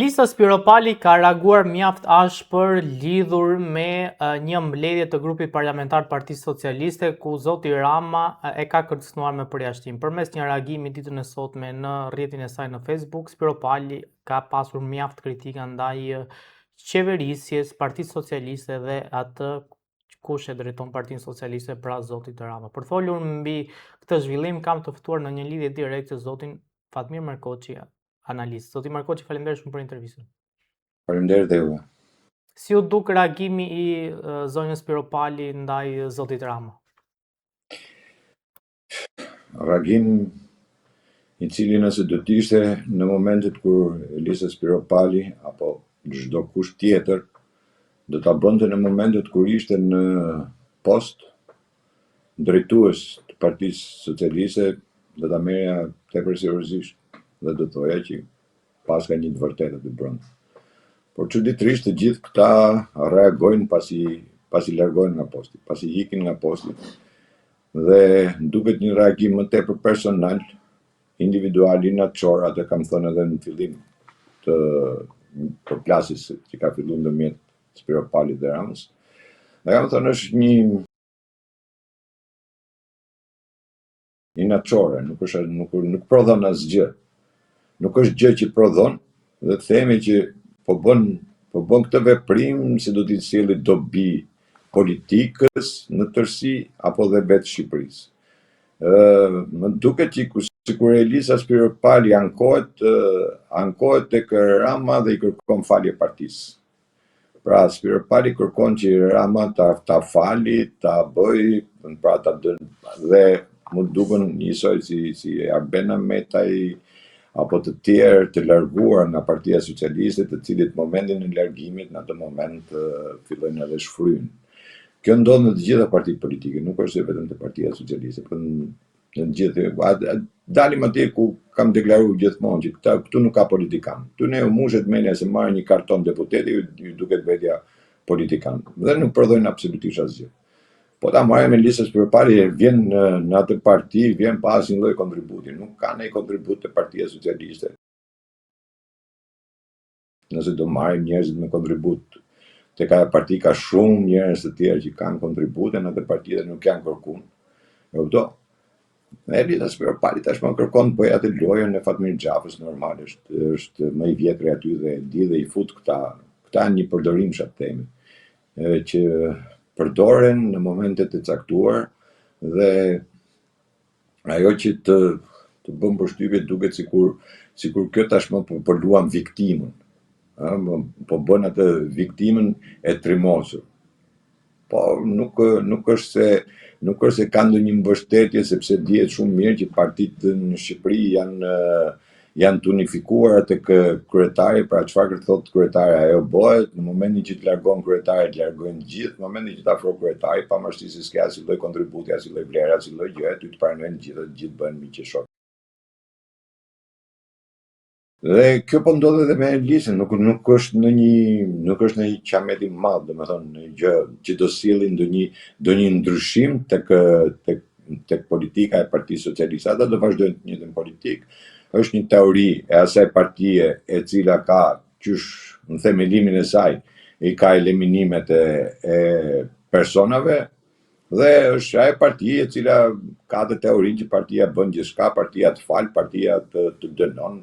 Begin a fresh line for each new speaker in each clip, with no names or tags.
Elisa Spiropali ka reaguar mjaft ashpër lidhur me një mbledhje të grupit parlamentar të Partisë Socialiste ku zoti Rama e ka kërcënuar me përjashtim. Përmes një reagimi ditën e sotme në rrjetin e saj në Facebook, Spiropali ka pasur mjaft kritika ndaj qeverisjes, Partisë Socialiste dhe atë kush e drejton Partinë Socialiste, pra zotit Rama. Për të folur mbi këtë zhvillim kam të ftuar në një lidhje direkte zotin Fatmir Merkoçi, analist. Zoti Merkoçi, faleminderit shumë për intervistën.
Faleminderit dhe juve.
Si u duk reagimi i zonjës Spiropali ndaj zotit Rama?
Reagim i cili nëse do të ishte në momentet kur Elisa Spiropali apo çdo kush tjetër do ta bënte në momentet kur ishte në post drejtues të Partisë Socialiste, do ta merrja tepër seriozisht dhe do thoja që paska një të vërtetë aty brenda. Por çuditërisht të gjithë këta reagojnë pasi pasi largohen nga posti, pasi ikin nga posti dhe duket një reagim më tepër personal, individual, inatçor, atë kam thënë edhe në fillim të përplasjes që ka filluar ndërmjet Spiropalit dhe Ramës. Dhe kam thënë është një inatçore, nuk është nuk nuk prodhon asgjë. Nuk është gjë që prodhon dhe të themi që po bën po bën këtë veprim se do t'i sjelli dobi politikës në tërësi apo dhe vetë Shqipërisë. Ë më duket që sikur Elisa Spiropali ankohet ankohet tek Rama dhe i kërkon falje partisë. Pra Spiropali kërkon që Rama ta ta fali, ta bëj, pra ta dën dhe mu duken njësoj si si Arben Ahmetaj apo të tjerë të larguar nga Partia Socialiste, të cilët momentin e largimit në atë moment fillojnë edhe shfryjnë. Kjo ndodh në të gjitha partitë politike, nuk është vetëm te Partia Socialiste, por Në të gjithë, dalim atje ku kam deklaruar gjithmonë që këta këtu nuk ka politikan. Këtu ne u mushet mendja se marrin një karton deputeti, ju, ju duket vetja politikan dhe nuk prodhojnë absolutisht asgjë. Po ta marrim Elisa Spiropali vjen në, në atë parti, vjen pa asnjë lloj kontributi, nuk ka ndonjë kontribut te Partia Socialiste. Nëse do marrim njerëzit me kontribut tek ajo parti ka shumë njerëz të tjerë që kanë kontribute në atë parti dhe nuk janë kërkun. E kupton? Dhe Elisa Spiropali tashmë kërkon të bëjë atë lojën e Fatmir Xhafës normal, është është më i vjetri aty dhe e di dhe i fut këta, këta janë një përdorim të themi, e, që përdoren në momentet e caktuar dhe ajo që të të bën përshtypje duket sikur sikur kjo tashmë po, po luan viktimën. Ë, po bën atë viktimën e trimosur. Po nuk nuk është se nuk është se ka ndonjë mbështetje sepse dihet shumë mirë që partitë në Shqipëri janë janë të unifikuara tek kryetari, pra çfarë thotë kryetari ajo bëhet, në momentin që të largon kryetari, të largojnë të gjithë, në momentin që të afron kryetari, pavarësisht se s'ke asnjë lloj kontributi, asnjë lloj vlere, asnjë lloj gjëje, ty të pranojnë të gjithë, të gjithë bëhen miq e shokë. Dhe kjo po ndodh edhe me Elisën, nuk nuk është ndonjë nuk është ndonjë qamet i madh, domethënë ndonjë gjë që do sjelli ndonjë ndonjë ndryshim tek tek tek politika e Partisë Socialiste. Ata do vazhdojnë të njëjtën politikë. Është një teori e asaj partie e cila ka qysh në themelimin e saj i ka eliminimet e, e personave dhe është ajo parti e cila ka atë teorinë që partia bën gjithçka, partia të fal, partia të, të dënon.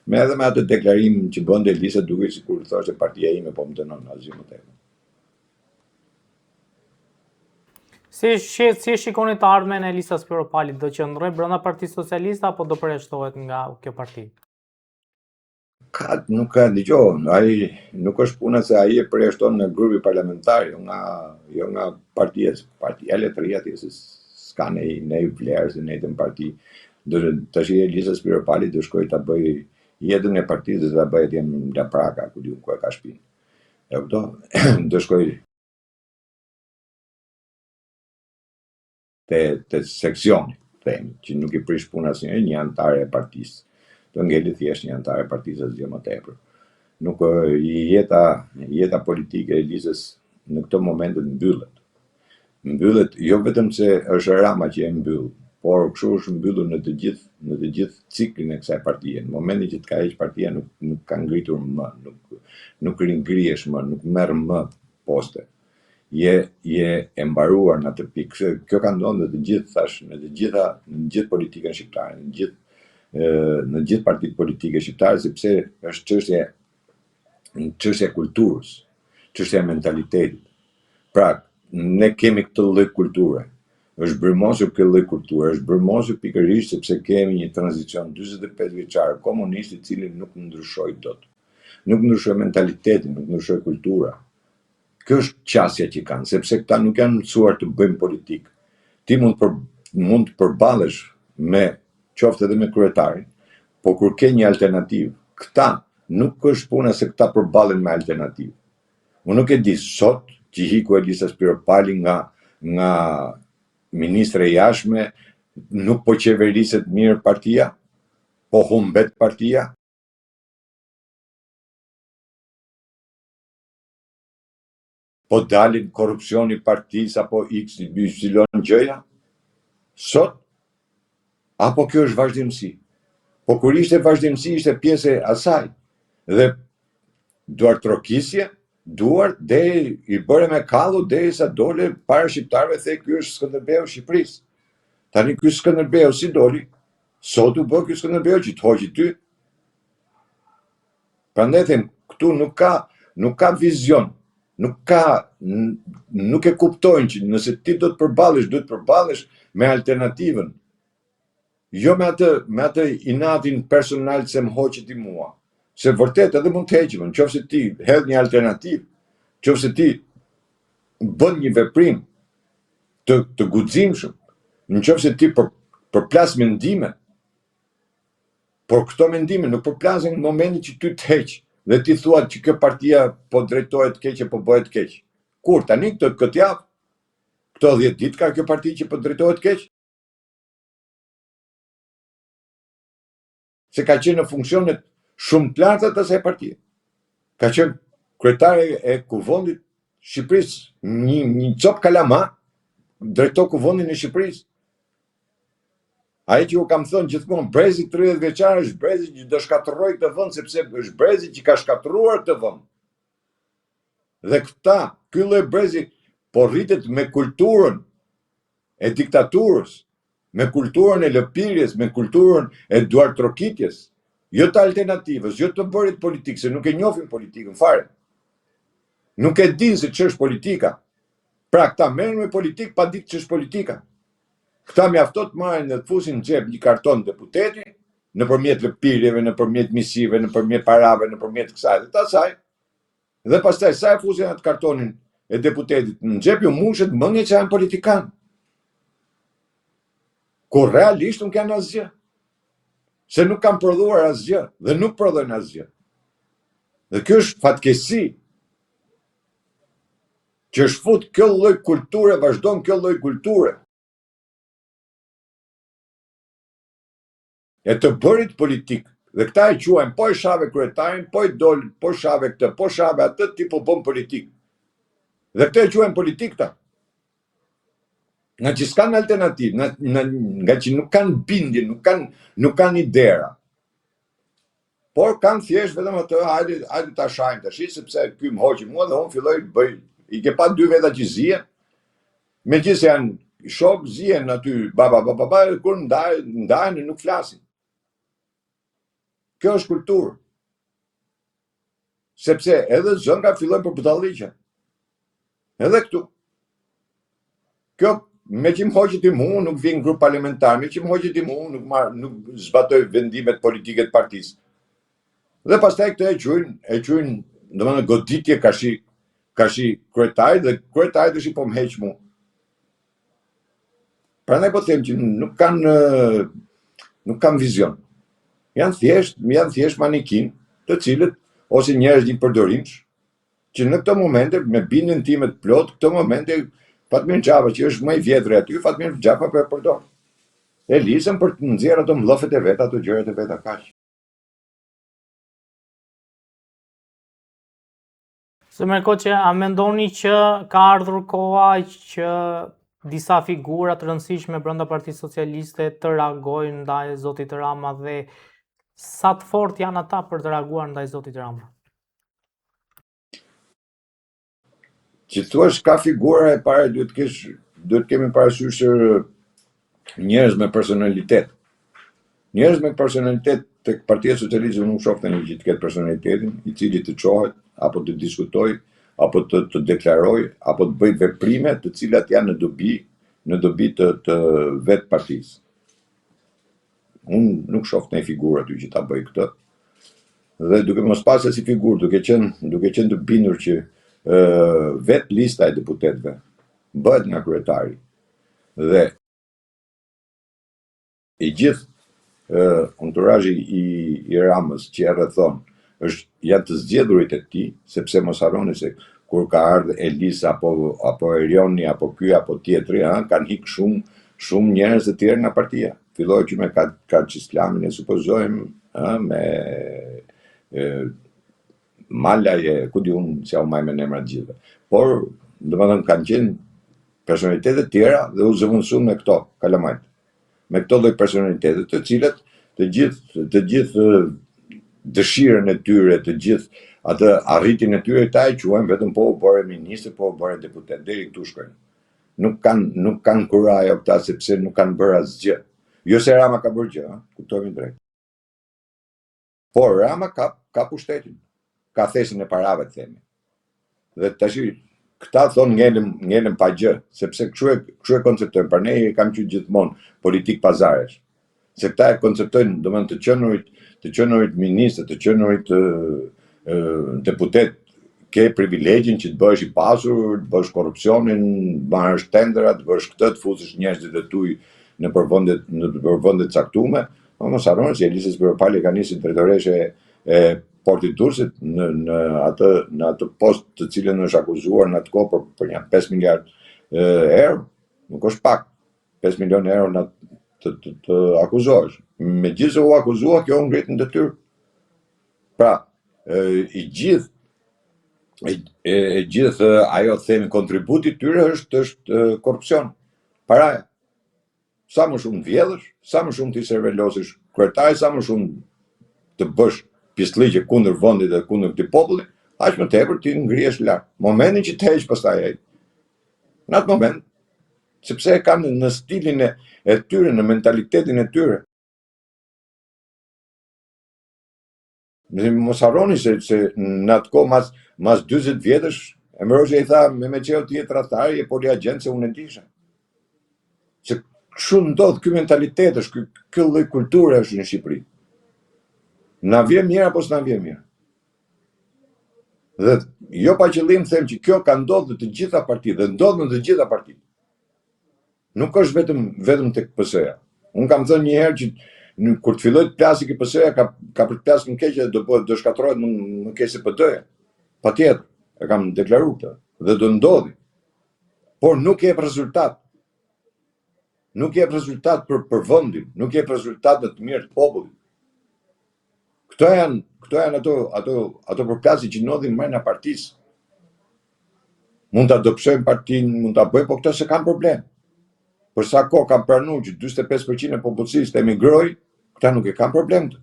Me edhe me atë deklarim që bënte Elisa dukej sikur thoshte partia ime po më dënon asgjë më tepër.
Si, si, si shikoni të ardhmen e Elisa Spiropalit, do qëndrojë brenda Partisë Socialiste apo do përjashtohet nga kjo parti?
Ka, nuk ka, dëgjo, ai nuk është puna se ai e përjashton nga grupi parlamentar, jo nga jo nga partia, partia le të rrijë atje se s'ka ne ne vlerë se në të parti. Do tash Elisa Spiropali do shkojë ta bëjë jetën e partisë dhe ta bëjë atje në Lapraka, ku di unë ku e ka shtëpinë. E kupton? Do shkojë te te seksioni, themi, që nuk i prish punë asnjëri, një anëtare e partisë. Do ngeli thjesht një anëtare e partisë asgjë më tepër. Nuk jeta jeta politike e Elisës në këto momente mbyllet. Mbyllet jo vetëm se është Rama që e mbyll. Por kështu është mbyllur në të gjithë në të gjithë ciklin e kësaj partie. Në momentin që të ka heq partia nuk nuk ka ngritur më, nuk nuk ringrihesh më, nuk merr më poste. Je je e mbaruar në atë pikë. Kjo ka ndodhur në të gjithë thash, në të gjitha në të gjithë politikën shqiptare, në gjithë në gjithë partitë politike shqiptare sepse është çështje çështja e kulturës, çështja e mentalitetit. Pra, ne kemi këtë lloj kulture. Është brymosur kjo lloj kulture, është brymosur pikërisht sepse kemi një tranzicion 45 vjeçar komunist i cili nuk ndryshoi dot. Nuk ndryshoi mentalitetin, nuk ndryshoi kultura. Kjo është qasja që kanë, sepse këta nuk janë mësuar të bëjnë politikë. Ti mund për, mund të përballesh me qoftë edhe me kryetarin, po kur ke një alternativë, këta nuk është puna se këta përballen me alternativë. Unë nuk e di sot që iku Elisa Spiropali nga nga ministre e jashtme, nuk po qeveriset mirë partia, po humbet partia. Po dalin korrupsioni i partisë apo X, Y gjëja. Sot apo kjo është vazhdimësi? Po kur ishte vazhdimësi ishte pjesë e asaj. Dhe duartrokisje, duart deri i bëre me kallo derisa dole para shqiptarëve the ky është Skënderbeu i Shqipërisë. Tani ky Skënderbeu si doli? Sot u bë ky Skënderbeu që të hoqi ty. Prandaj them, këtu nuk ka nuk ka vizion, nuk ka nuk e kuptojnë që nëse ti do të përballesh, duhet të përballesh me alternativën. Jo me atë me atë inatin personal se më hoqe ti mua. Se vërtet edhe mund të heqim, në qoftë se ti hedh një alternativë, në qoftë se ti bën një veprim të të guximshëm, në qoftë se ti për, përplas mendime, Por këto mendime nuk përplasen në momentin që ty të heq dhe ti thua që kjo partia po drejtohet keq e po bëhet keq. Kur tani këtë këtë javë, këto 10 ditë ka kjo parti që po drejtohet keq? Se ka qenë në funksionet shumë të larta të asaj partie. Ka qenë kryetare e kuvendit Shqipërisë, një, një copë kalama drejton kuvendin e Shqipërisë. Ai që u kam thënë gjithmonë, brezi 30 vjeçar është brezi që do shkatërrojë këtë vend sepse është brezi që ka shkatërruar këtë vend. Dhe këta, ky lloj brezi po rritet me kulturën e diktaturës, me kulturën e lëpirjes, me kulturën e duartrokitjes, jo të alternativës, jo të bërit politikë, se nuk e njohin politikën fare. Nuk e dinë se ç'është politika. Pra këta merren me politikë pa ditë ç'është politika. Këta mjafton të marrin dhe të fusin në xhep një karton deputeti, nëpërmjet lëpirjeve, nëpërmjet misive, nëpërmjet parave, nëpërmjet kësaj dhe të asaj, dhe pastaj sa e fusin atë kartonin e deputetit në xhep ju mbushet mendja që janë politikan. Kur realisht nuk janë asgjë. Se nuk kanë prodhuar asgjë dhe nuk prodhojnë asgjë. Dhe kjo është fatkeqësi që është fut kjo lloj kulture, vazhdon kjo lloj kulture. E të bërit politik, dhe këta e quajnë, po e shave kryetarin, po i dol, po shave këtë, po shave atë, ti po bën politik. Dhe këtë e quajnë politik këta. Nga që s'kanë alternativë, nga, nga, nga që nuk kanë bindje, nuk kanë, nuk kanë idera. Por kanë thjesht vetëm atë, hajde, hajde ta shajmë tash, sepse ky më hoqi mua dhe unë filloj të bëj. I ke pa dy veta që zihen, megjithëse janë shok, zihen aty ba ba ba ba ba, kur ndaj, ndahen nuk flasin. Kjo është kulturë. Sepse edhe zënka fillojnë për budalliqe. Edhe këtu. Kjo me që më hoqi ti mu, nuk vij në grup parlamentar, me që më hoqi ti mu, nuk, marr, nuk zbatoj vendimet politike të partisë. Dhe pastaj këtë e quajnë, e quajnë, domethënë goditje karshi karshi kryetarit dhe kryetarit është i po më heq mu. Prandaj po them që nuk kanë nuk kanë vizion. Janë thjesht, janë thjesht manikin, të cilët ose njerëz një përdorimsh, që në këto momente me bindjen time të plotë, këto momente Fatmir Xhafa që është më i vjetri aty, Fatmir Xhafa po e përdor. Elisën për të nxjerrë ato mllofet e veta, ato gjërat e veta kaq.
Zoti Merkoçi, a mendoni që ka ardhur koha që disa figura të rëndësishme brenda Partisë Socialiste të reagojnë ndaj zotit Rama dhe sa të fortë janë ata për të reaguar ndaj zotit Rama?
Që thuash ka figura e para duhet të kesh duhet të kemi parasysh njerëz me personalitet. Njerëz me personalitet tek Partia Socialiste unë nuk shoh ndonjë që të ketë personalitetin, i cili të çohet apo të diskutojë apo të të deklarojë apo të bëjë veprime të cilat janë në dobi në dobi të të vetë partisë. Unë nuk shoh ndonjë figurë aty që ta bëjë këtë. Dhe duke mos pasur si figurë, duke qenë duke qenë të bindur që ë vetë lista e deputetëve bëhet nga kryetari dhe i gjithë enturazhi i i Ramës që e rrethon është janë të zgjedhurit e tij, sepse mos harroni se kur ka ardhur Elisa apo apo Erioni apo ky apo tjetri, ha, kanë hik shumë shumë njerëz të tjerë nga partia. Filloi që me Karç Islamin e supozojmë, ha, me e, Malaj e ku di unë se u maj me emra të gjithëve. Por, domethënë kanë qenë personalitete të tjera dhe u zëvendësuan me këto kalamajt. Me këto lloj personalitete, të cilët të gjithë të gjithë dëshirën e tyre, të gjithë atë arritjen e tyre ta e quajnë vetëm po u bëre ministër, po u bëre deputet, deri këtu shkojnë. Nuk kanë nuk kanë kurajo këta sepse nuk kanë bërë asgjë. Jo se Rama ka bërë gjë, ëh, kuptohemi drejt. Por Rama ka ka pushtetin, ka thesin e parave të themi. Dhe tash këta thonë ngelëm ngelëm pa gjë, sepse kështu e kështu e konceptojnë. Pra ne e kam qenë gjithmonë politik pazaresh. Se këta e konceptojnë, domethënë të qenurit, të qenurit ministër, të qenurit ë, ë, deputet, ke privilegjin që të bëhesh i pasur, të bësh korrupsionin, të marrësh tendera, të bësh këtë, të fusësh njerëzit e tuj nëpër vende nëpër vende të caktuara. Po mos harroni se Elisa Spiropali ka nisur drejtoreshe e Portit Durrësit në në atë në atë post të cilën është akuzuar në atë kohë për për një 5 miliard euro, nuk është pak. 5 milion euro në të, të, të akuzohesh. Megjithëse u akuzua, kjo u ngrit në detyrë. Pra, e, i gjithë e, e, e gjithë ajo themi kontributi i tyre është është korrupsion. Paraja. Sa më shumë të vjedhësh, sa më shumë t'i servelosësh kryetarit, sa më shumë të bësh pislliqe kundër vendit dhe kundër këtij populli, aq më tepër ti ngrihesh lart. Momentin që të heq pastaj ai, në atë moment, sepse e kanë në stilin e, e tyre, në mentalitetin e tyre. Në mos harroni se, se në atë kohë mas, mas 40 vjetësh, Enver Hoxha i tha, Mehmet Shehu ti je tradhtar, je poliagjent se unë e disha. Se kështu ndodh, ky mentalitet është, ky, ky lloj kulture është në Shqipëri. Na vjen mirë apo s'na vjen mirë? Dhe jo pa qëllim them që kjo ka ndodhur në të gjitha partitë dhe ndodh në të gjitha partitë. Nuk është vetëm vetëm tek PS-ja. Unë kam thënë një herë që në, kur të fillojë të plasë ke PS-ja ka ka për të plasë më keq dhe do bëhet do shkatërrohet më, më keq se PD-ja. Patjetër, e kam deklaruar këtë dhe do ndodhi. Por nuk jep rezultat. Nuk jep rezultat për për vendin, nuk jep rezultat në të mirë të popullit. Këto janë këto janë ato ato ato përplasje që ndodhin brenda partisë. Mund ta dobësojnë partinë, mund ta bëjnë, po këto s'e kanë problem. Për sa kohë kanë pranuar që 45% e popullsisë të emigrojë, këta nuk e kanë problem këtë.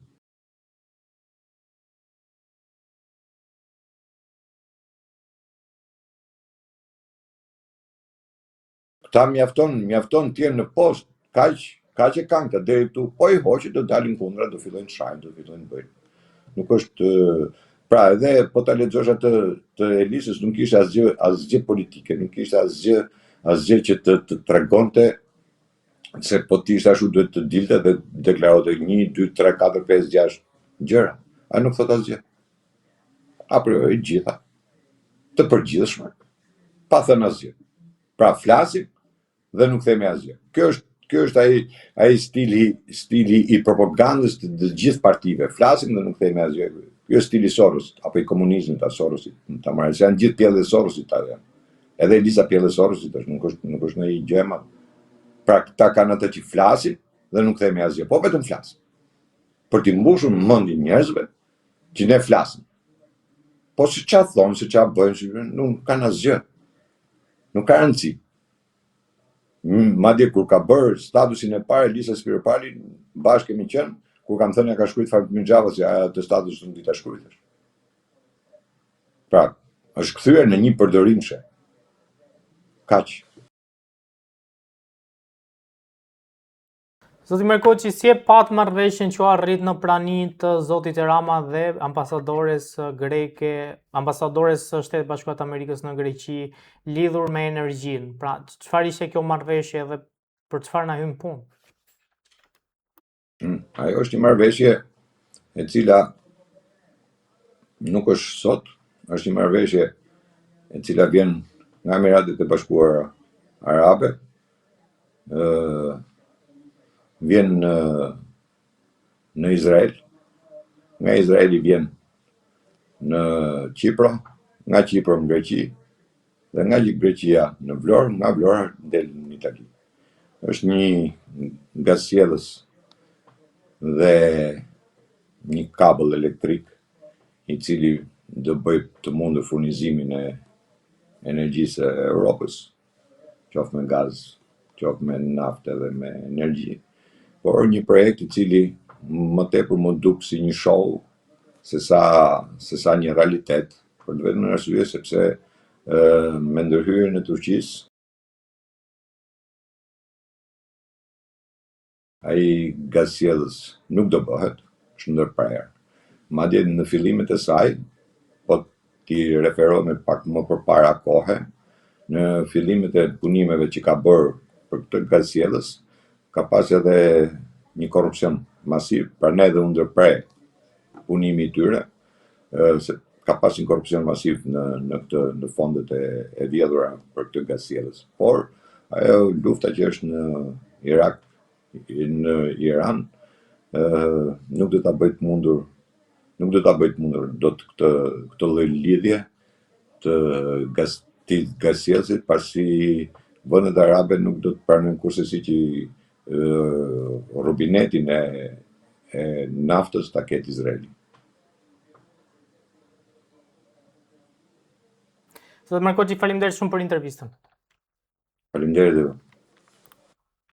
Këta mjafton, mjafton të jenë në post, kaq, kaq e kanë këta deri këtu, po i hoqi do dalin kundra, do fillojnë të shajnë, do fillojnë të bëjnë. Nuk është pra edhe po ta lexosh atë të Elisës nuk ishte asgjë asgjë politike, nuk ishte asgjë asgjë që të të tregonte se po të ishte ashtu duhet të dilte dhe deklaronte 1 2 3 4 5 6 gjëra. Ai nuk thot asgjë. A priori gjitha të përgjithshme, pa thënë asgjë. Pra flasim dhe nuk themi asgjë. Kjo është kjo është ai ai stili stili i propagandës të, të gjithë partive. Flasim dhe nuk themi asgjë. Ky është stili i Sorosit apo i komunizmit a Sorosit, ta marrë, se janë gjithë pjellë e Sorosit ata janë. Edhe Elisa pjellë e Sorosit është, nuk është nuk është ndonjë gjë e madhe. Pra këta kanë ata që flasin dhe nuk themi asgjë, po vetëm flasim. Për t'i mbushur mendjen njerëzve që ne flasim. Po se ça thonë, se ça bëjnë, se nuk kanë asgjë. Nuk ka rëndësi. Madje kur ka bërë statusin e parë Elisa Spiropali, bashkë kemi qenë, kur kam thënë ja ka shkruajt Fatmir Xhafa si atë status nuk di ta shkruaj. Pra, është kthyer në një përdorimshe. Kaq.
Zoti Merkoçi, si e patë marrëveshjen që u arrit në prani të zotit Rama dhe ambasadores greke, ambasadores së Shteteve të Bashkuara të Amerikës në Greqi lidhur me energjinë? Pra, çfarë ishte kjo marrëveshje dhe për çfarë na hyn punë?
Ajo është një marrëveshje e cila nuk është sot, është një marrëveshje e cila vjen nga Emiratet e Bashkuara Arabe, ë vjen në në Izrael, nga Izraeli vjen në Qipro, nga Qipro në Greqi dhe nga Greqia në Vlorë, nga Vlora del në Itali. Është një gazsjellës dhe një kabëll elektrik i cili do bëjë të mundur furnizimin e energjisë së Europës, qoftë me gaz, qoftë me naftë edhe me energji. Por një projekt i cili më tepër më duk si një show se sa se sa një realitet, për të vetmen arsye sepse me ndërhyrjen e Turqisë ai gazsjellës nuk do bëhet, është ndërprerë. Madje në fillimet e saj, po t'i referohemi pak më përpara kohe, në fillimet e punimeve që ka bërë për këtë gazsjellës, ka pas edhe një korrupsion masiv, prandaj edhe u ndërpre punimi i tyre, se ka pas një korrupsion masiv në në këtë në fondet e e vjedhura për këtë gazsjellës. Por ajo lufta që është në Irak, në Iran, ë nuk do ta bëjë të mundur nuk do ta bëjë të mundur dot këtë këtë lloj lidhje të gaz të gazsjellësit pasi vendet arabe nuk do të pranojnë kurrsesi që rubinetin e e naftës ta ketë Izraeli.
Zoti Merkoçi, faleminderit shumë për intervistën.
Faleminderit.